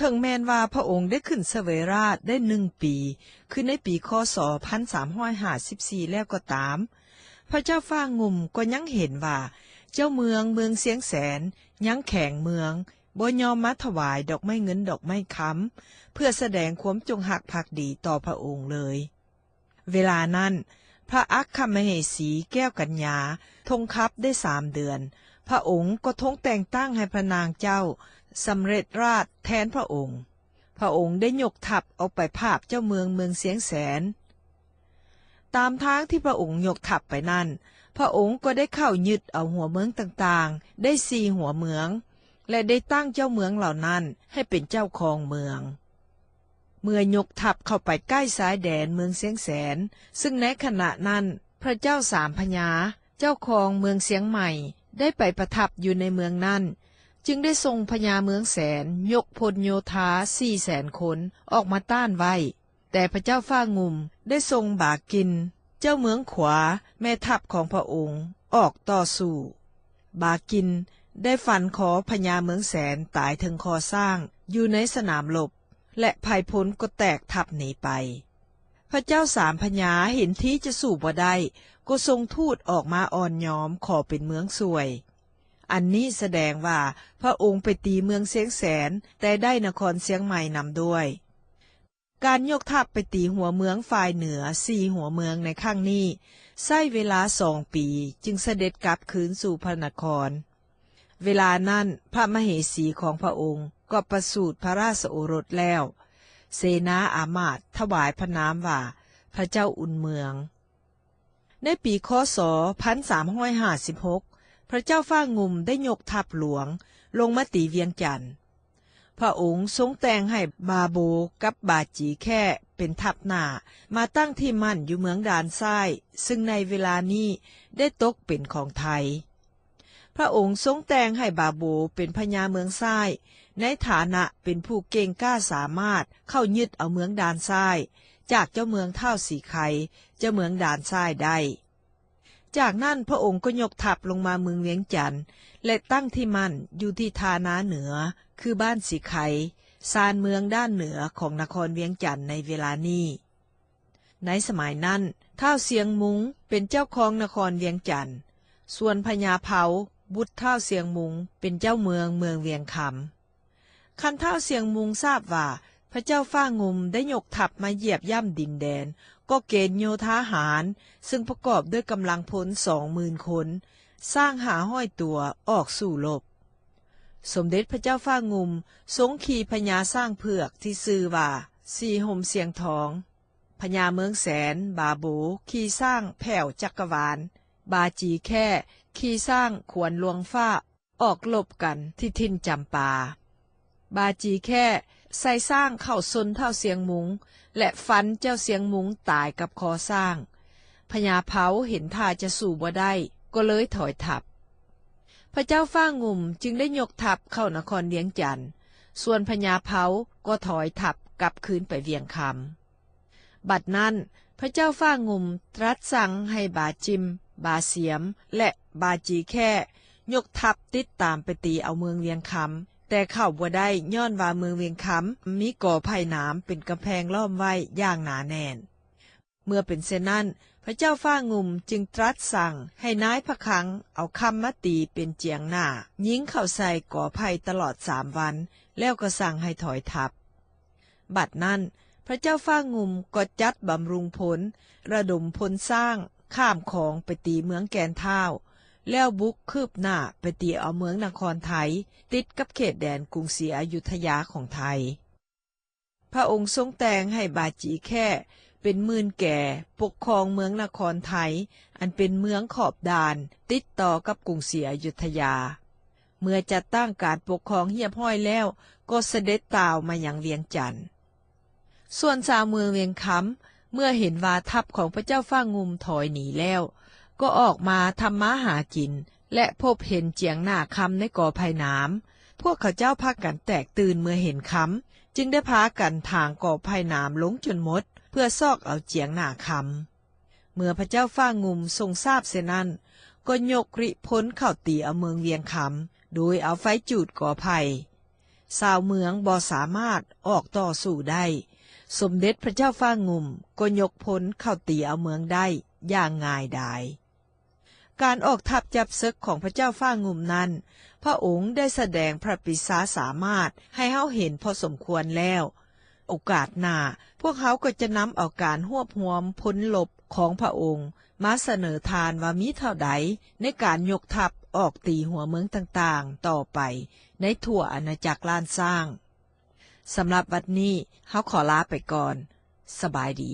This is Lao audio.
ເຖິງແມ່ນວ່າພະອົງໄດ້ຂຶ້ນສະເຫວຍຣາຊໄດ້ໜຶ່ງປີ ຄືໃນປີ ຄ.ສ. ພັນສາມຮ້ອຍຫ້າສິບສີ່ ແລ້ວກໍຕາມ, ພະເຈົ້າຟ້າງຸ່ມກໍຍັງເຫັນວ່າເຈົ້າເມືອງເມືອງຊຽງແສນຍັງແຂງເມືອງ, ບໍ່ຍອມມາຖວາຍດອກໄມ້ເງິນດອກໄມ້ຄຳ ເພື່ອສະແດງຄວາມຈົງຮັກພັກດີຕໍ່ພະອົງເລີຍ. ເວລານັ້ນ ພະອັກຄະມະເຫສີແກ້ວກັນຍາຊົງຄັບໄດ້ສາມເດືອນ, ພະອົງກໍຊົງແຕ່ງຕັ້ງໃຫ້ພະນາງເຈົ້າສຳເລັດຣາຊແທນພະອົງ. ພະອົງໄດ້ຍົກທັບອອກໄປຜາບເຈົ້າເມືອງເມືອງຊຽງແສນ. ຕາມທາງທີ່ພະອົງຍົກທັບໄປນັ້ນ, ພະອົງກໍໄດ້ເຂົ້າຍຶດເອົາຫົວເມືອງຕ່າງໆ ໄດ້ສີ່ຫົວເມືອງ ແລະ ໄດ້ຕັ້ງເຈົ້າເມືອງເຫຼົ່ານັ້ນໃຫ້ເປັນເຈົ້າຄອງເມືອງ. ເມື່ອຍົກທັບເຂົ້າໄປໃກ້ຊາຍແດນເມືອງຊຽງແສນ, ຊຶ່ງໃນຂະນະນັ້ນພະເຈົ້າສາມພະຍາ ເຈົ້າຄອງເມືອງຊຽງໃໝ່ ໄດ້ໄປປະທັບຢູ່ໃນເມືອງນັ້ນ, ຈຶ່ງໄດ້ສົ່ງພະຍາເມືອງແສນຍົກພົນໂຍທາສີ່ແສນຄົນອອກມາຕ້ານໄວ້. ແຕ່ພະເຈົ້າຟ້າງຸ່ມໄດ້ສົ່ງບາກິນ ເຈົ້າເມືອງຂວາ ແມ່ທັບຂອງພະອົງ ອອກຕໍ່ສູ້. ບາກິນໄດ້ຟັນຄໍພະຍາເມືອງແສນຕາຍເທິງຄໍຊ້າງຢູ່ໃນສະໜາມລົບ ແລະ ໄພພົນກໍແຕກທັບໜີໄປ. ພະເຈົ້າສາມພະຍາເຫັນທີຈະສູ້ບໍ່ໄດ້ ກໍສົ່ງທູດອອກມາອ່ອນຍອມຂໍເປັນເມືອງຊ່ວຍ. ອັນນີ້ສະແດງວ່າພະອົງໄປຕີເມືອງຊຽງແສນ ແຕ່ໄດ້ນະຄອນຊຽງໃໝ່ນຳດ້ວຍ. ການຍົກທັບໄປຕີຫົວເມືອງຝ່າຍເໜືອສີ່ຫົວເມືອງໃນຄັ້ງນີ້ ໃຊ້ເວລາສອງປີຈຶ່ງສະເດັດກັບຄືນສູ່ພະນະຄອນ. ເວລານັ້ນພະມະເຫສີຂອງພະອົງກໍປະສູດພະລາຊະໂອລົດແລ້ວ. ເສນາອາມາດຖວາຍພະນາມວ່າພະເຈົ້າອຸ່ນເມືອງ. ໃນປີ ຄ.ສ. ພັນສາມຮ້ອຍຫ້າສິບຫົກ ພະເຈົ້າຟ້າງຸ່ມໄດ້ຍົກທັບຫຼວງລົງມາຕີວຽງຈັນ. ພະອົງຊົງແຕ່ງໃຫ້ບາໂບກັບບາຈີແຄເປັນທັບໜ້າ ມາຕັ້ງທີ່ໝັ້ນຢູ່ເມືອງດ່ານຊ້າຍ, ຊຶ່ງໃນເວລານີ້ໄດ້ຕົກເປັນຂອງໄທ. ພະອົງຊົງແຕ່ງໃຫ້ບາໂບເປັນພະຍາເມືອງຊ້າຍ ໃນຖານະເປັນຜູ້ເກັ່ງກ້າສາມາດເຂົ້າຍຶດເອົາເມືອງດ່ານຊ້າຍ ຈາກເຈົ້າເມືອງທ້າວສີໄຄ ເຈົ້າເມືອງດ່ານຊ້າຍໄດ້. ຈາກນັ້ນພະອົງກໍຍົກທັບລົງມາເມືອງວຽງຈັນ ແລະ ຕັ້ງທີ່ໝັ້ນຢູ່ທີ່ທ່ານາເໜືອ ຄືບ້ານສີໄຄ, ຊານເມືອງດ້ານເໜືອຂອງນະຄອນວຽງຈັນໃນເວລານີ້. ໃນສະໄໝນັ້ນ ທ້າວຊຽງມຸງເປັນເຈົ້າຄອງນະຄອນວຽງຈັນ, ສ່ວນພະຍາເພົາ ບຸດທ້າວຊຽງມຸງ ເປັນເຈົ້າເມືອງເມືອງວຽງຄຳ. ຄັນທ້າວຊຽງມຸງຊາບວ່າພະເຈົ້າຟ້າງຸ່ມໄດ້ຍົກທັບມາຢຽບຢ່ຳດິນແດນ ກໍເກນໂຍທາຫານ ຊຶ່ງປະກອບດ້ວຍກຳລັງພົນສອງໝື່ນຄົນ, ຊ້າງຫ້າຮ້ອຍຕົວອອກສູ້ລົບ. ສົມເດັດພະເຈົ້າຟ້າງຸ່ມຊົງຂີ່ພະຍາຊ້າງເຜືອກທີ່ຊື່ວ່າສີຫົມຊຽງທອງ, ພະຍາເມືອງແສນ ບາໂບ ຂີ່ຊ້າງແພ້ວຈັກກະວານ, ບາຈີແຄ ຂີ່ຊ້າງຂວັນຫຼວງຟ້າ ອອກລົບກັນທີ່ຖິ່ນຈຳປາ. ບາຈີແຄໃສ່ຊ້າງເຂົ້າຊົນທ້າວຊຽງມຸງ ແລະ ຟັນເຈົ້າຊຽງມຸງຕາຍກັບຄໍຊ້າງ. ພະຍາເພົາເຫັນທ່າຈະສູ້ບໍ່ໄດ້ ກໍເລີຍຖອຍທັບ. ພະເຈົ້າຟ້າງຸ່ມຈຶ່ງໄດ້ຍົກທັບເຂົ້ານະຄອນວຽງຈັນ, ສ່ວນພະຍາເພົາກໍຖອຍທັບກັບຄືນໄປວຽງຄຳ. ບັດນັ້ນ ພະເຈົ້າຟ້າງຸ່ມຕລັດສັ່ງໃຫ້ບາຈິມ, ບາສຽມ ແລະ ບາຈີແຄ ຍົກທັບຕິດຕາມໄປຕີເອົາເມືອງວຽງຄຳ, ແຕ່ເຂົ້າບໍ່ໄດ້ຍ້ອນວ່າເມືອງວຽງຄຳມີກໍໄຜ່ໜາມເປັນກຳແພງລ້ອມໄວ້ຢ່າງໜາແໜ້ນ. ເມື່ອເປັນເຊັ່ນນັ້ນ ພະເຈົ້າຟ້າງຸ່ມຈຶ່ງຕລັດສັ່ງໃຫ້ນາຍພະຄັງເອົາຄຳມາຕີເປັນຈຽງໜ້າ ຍິງເຂົ້າໃສ່ກໍໄຜ່ຕະຫຼອດສາມວັນ ແລ້ວກໍສັ່ງໃຫ້ຖອຍທັບ. ບັດນັ້ນ ພະເຈົ້າຟ້າງຸ່ມກໍຈັດບຳລຸງພົນ ລະດົມພົນຊ້າງຂ້າມຂອງໄປຕີເມືອງແກ່ນທ້າວ ແລ້ວບຸກຄືບໜ້າໄປຕີເອົາເມືອງນະຄອນໄທ ຕິດກັບເຂດແດນກຸງສີອະຍຸດທະຍາຂອງໄທ. ພະອົງຊົງແຕ່ງໃຫ້ບາຈີແຄເປັນໝື່ນແກປົກຄອງເມືອງນະຄອນໄທ ອັນເປັນເມືອງຂອບດ່ານຕິດຕໍ່ກັບກຸງສີອະຍຸດທະຍາ. ເມື່ອຈັດຕັ້ງການປົກຄອງຮຽບຮ້ອຍແລ້ວ ກໍສະເດັດຕ່າວມາຍັງວຽງຈັນ. ສ່ວນຊາວເມືອງວຽງຄຳ ເມື່ອເຫັນວ່າທັບຂອງພະເຈົ້າຟ້າງຸ່ມຖອຍໜີແລ້ວ ກໍອອກມາທຳມາຫາກິນ ແລະ ພົບເຫັນຈຽງໜ້າຄຳໃນກໍໄຜ່ໜາມ. ພວກເຂົາເຈົ້າພາກັນແຕກຕື່ນເມື່ອເຫັນຄຳ ຈຶ່ງໄດ້ພາກັນຖາງກໍໄຜ່ໜາມລົງຈົນໝົດ ເພື່ອຊອກເອົາຈຽງໜ້າຄຳ. ເມື່ອພະເຈົ້າຟ້າງຸ່ມຊົງຊາບເຊັ່ນນັ້ນ ກໍຍົກລິພົນເຂົ້າຕີເອົາເມືອງວຽງຄຳ ໂດຍເອົາໄຟຈູດກໍໄຜ່. ຊາວເມືອງບໍ່ສາມາດອອກຕໍ່ສູ້ໄດ້ ສົມເດັດພະເຈົ້າຟ້າງຸ່ມກໍຍົກພົນເຂົ້າຕີເອົາເມືອງໄດ້ຢ່າງງ່າຍດາຍ. ການອອກທັບຈັບເສິກຂອງພະເຈົ້າຟ້າງຸ່ມນັ້ນ ພະອົງໄດ້ສະແດງພະປິຊາສາມາດໃຫ້ເຮົາເຫັນພໍສົມຄວນແລ້ວ. ໂອກາດໜ້າ ພວກເຮົາກໍຈະນຳເອົາການຮວບຮວມພົນລົບຂອງພະອົງມາສະເໜີທ່ານວ່າມີເທົ່າໃດໃນການຍົກທັບອອກຕີຫົວເມືອງຕ່າງໆຕໍ່ໄປໃນທົ່ວອານາຈັກລ້ານຊ້າງ. ສຳລັບວັນນີ້ ເຮົາຂໍລາໄປກ່ອນ. ສະບາຍດີ.